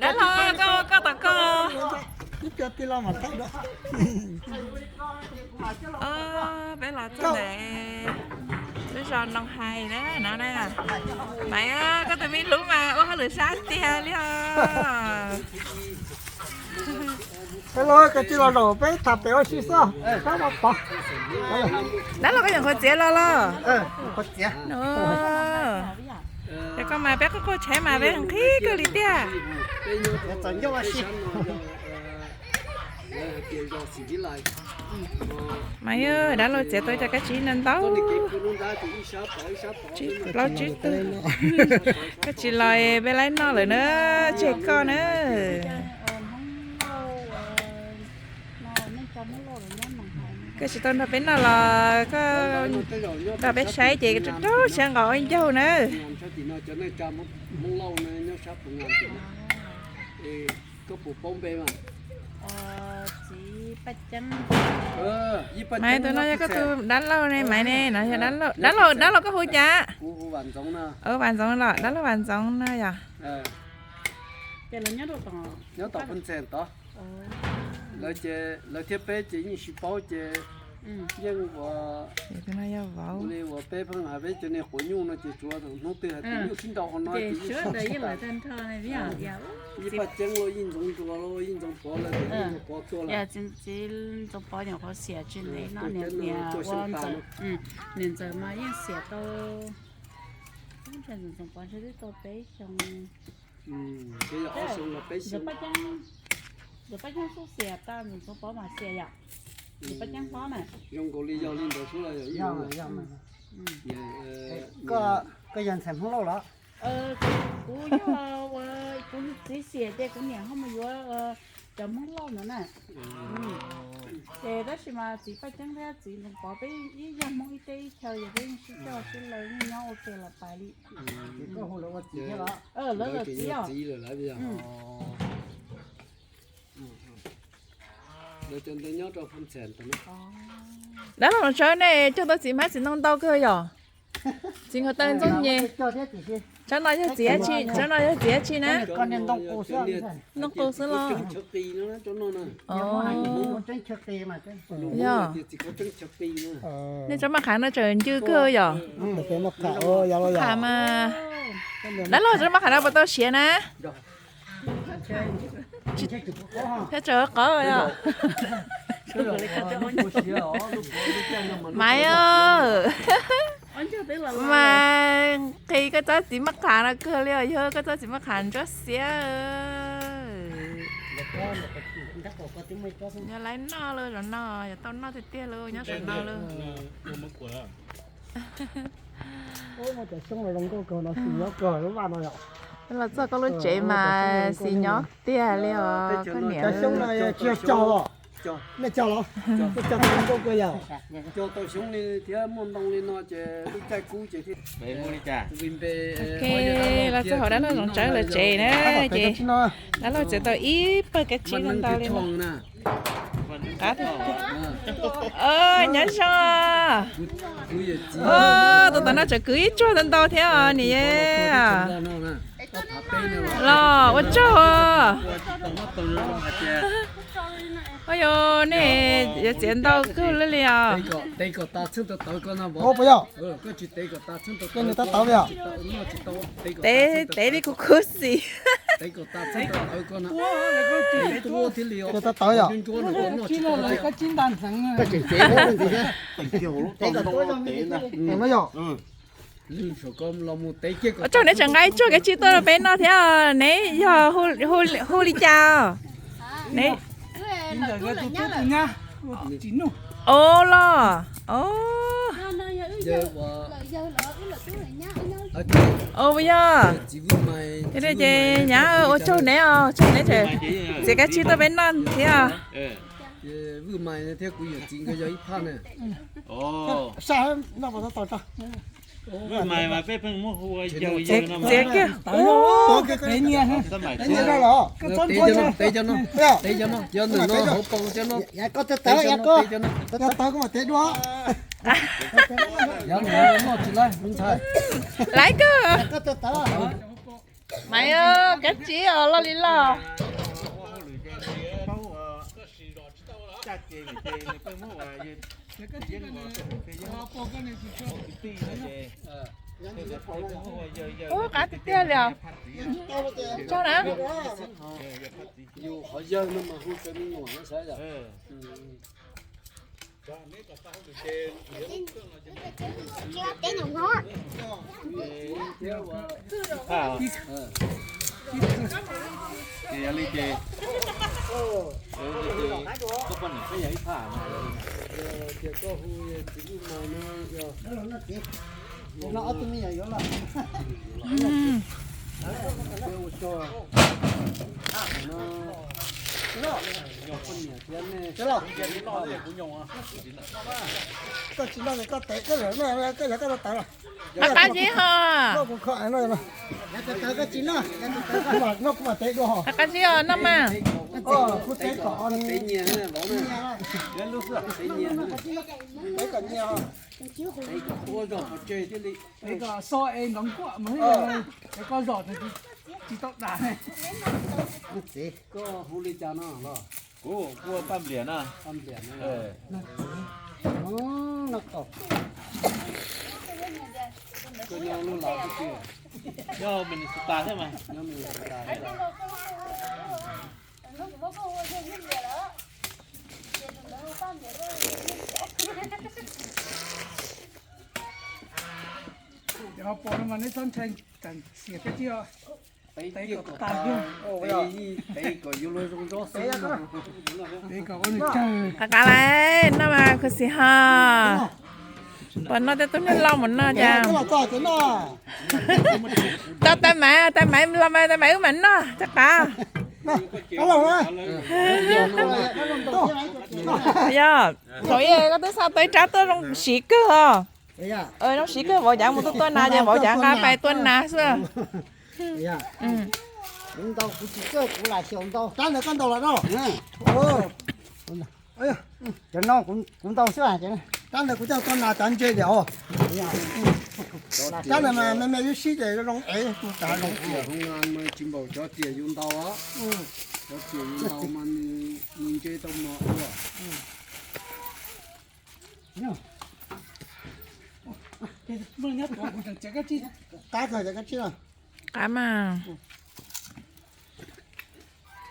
Dab laug, koj, koj tom koj. Peb los txog ntawm lub zos Noo Hais na no na. Maiv, koj tus me hlub mas ua hauj lwm sab tiag li os. Dab laug, koj cia li los zaum peb tham pem ua si xwb. Dab laug, koj nyuam qhuav txiav los los? Ces koj mas peb quaj quaj tshaib mas peb nqhis kawg li tiag. Mas yog dab laug txiav tau cov kab tsib ntau ntau, tsib plaub tsib tug. Koj tsis los peb laib noj lawm na, tseg koj na. Koj tsis tau nrog peb noj los koj nrog peb saib ces raug siab nqos ua ncaug na. Maiv, tus no yog koj tus dab laug ne, Maiv ne, no yog dab laug, dab laug koj hu cas? Vam Ntxoov los, dab laug Vam Ntxoov no yog. Lawv thiab peb ces yeej sib paub ces yeej ua, ua peb pheej hais peb cov niag quav nyuj no ces tsuav hnub twg hais tias nyuj sib nraus hauv no ces yeej paj ceeb los, yeej Ntxoov Nruas los, yeej Ntxoov Pov lawv, Ntxoov Pov tuaj lawm. Ntxoov Pov nyuam qhuav xiam tsis ntev no, niam ua Ntxoov, niam Ntxawm mas yeej xiam tau, Ntxoov Pov ntshe twb tau peb xyoo. Ntxawm Paj Ceeb xub xiam tau, Ntxoov Pov mas xiam yom. Ntxawm Paj Ceeb hlob na. Zoo nkaus li yog li ntawd xwb los yog. Koj yog ntxhais Hmoob Lauj los? Kuv yog, kuv txiv xiam ces kuv niam ho mus yuav cov Hmoob Lauj no na. Ces tab sis mas txiv Paj Ceeb thiab txiv Ntxoov Pov peb ib yog Hmoob ib teb ib chaw, yog peb yeej sib coj sib law yeej nyob ua ke los pais li. Lawv lawv txiv os. Dab laug Tsawb, nej cog tau txiv hmab txiv ntoo ntau kawg yom? Txiv nkauj tawg ntxooj nyem. Tsab no yog txiv dab tsi, tsab no yog txiv dab tsi na? Ntoo qus xwb los? Yog. Nej tsob maj qhav no tseem ncw kawg yom? Maj qhav mas, dab laug, tsob maj qhav no puas tau siav na? Thiab tseem qab yom? Maiv, mas nqhis koj tsob txiv maj qhav no kawg li os, yog koj tsob txiv maj qhav ntsuab xiab. Yog laib noj lawm zaum no, yog tau noj tiag tiag lawm nyob saum no lawm. Los txog koj lub tsev mas xis nyob tiag li os koj niam. Cov xyoob no tsis yog cog los? Nej cog los? Cog tau xyoob li thiab muaj ntoo li no ces lub caij kub ces thiaj. Ok, los txog hauv dab laug Zoov Tsawb lawv tsev na, ces dab laug txiav tau ib pawg kab tsib ntau li no. Nyob zoo. Tus tom no tseem kwv ib tsuag ntau ntau thiab os niam. Los ua tsaug. Ua yog nej yuav txiav ntau kawg li os. Tev li kuv khuv xim. Ua tsaug, neb tseem nqa ib tsuag kab tsib tuaj rau peb noj thiab, neb yog hu li cas? Os los, os, yog. Ces nyab ua tsaug neb os, tsaug neb tseem txiav kab tsib tuaj peb noj thiab. Txiav kiag. Laiv kawg. Maiv, kab tsib os, loj li loj. Ub, qab tiag tiag li os. Tso na. Ib phaj. Ces yog li ces, koj poj niam peb yog ib phaj na. Ces koj hu txiv Nuj Mos no yog, no ob tug me nyuam yuav los. Ua tso no, poj niam thiab nej. Koj tsis noj, koj tev, koj yog koj tau tawv los. Qab zib ho. Koj kuv kho no. Koj tsis noj, koj tawv, koj noj kuv mam tev dua ho. Qab zib os, noj mas. Kuv tev kom nyias, tev kom nyias. Tev kom so es nrov nkuaj mas, es koj zom tsis tau dam. Koj hu li cas no los? Kuv hu ua Paj Npliam na. Paj Npliam na. Koj nyob lub lav twg? Nyob Minnesota thiab mas. Nyob Minnesota. Cov hauv paus no mas neb txhob ntshai, xiam peb tib, tev kom tag, tev kom yuav luag zoo nraug xwb. Tev kom ua nws kawg. Qab qab lawm, noj mas khuv xim ho. Puas noj tej tub neeg loj mus noj cas? Tau tais maiv, tais maiv los mas tais maiv wb mam noj cov qab. Yog, thaum ub koj twb xa tau ib rab tuaj zoo siv kawg os. Zoo siv kawg, vauv cav mus tuaj tuaj nas ces vauv cav nqa pais tuaj nas xwb. Kuv ntaus kuv tsis txawj, kuv lam xyaum ntaus. Rab ntawd koj ntaus los no? Cov no kuv ntaus xwb. Rab ntawd kuv coj tuaj nas cov ntse tiag os. Rab ntawd mas me me lub sib ces zoo ev mus tas zoo tiag. Tsis npaum cov riam yus ntaus. Cov riam yus ntaus mas nws ntse tau mos ua. Qab kawg cov kab tsib no. Qab mas.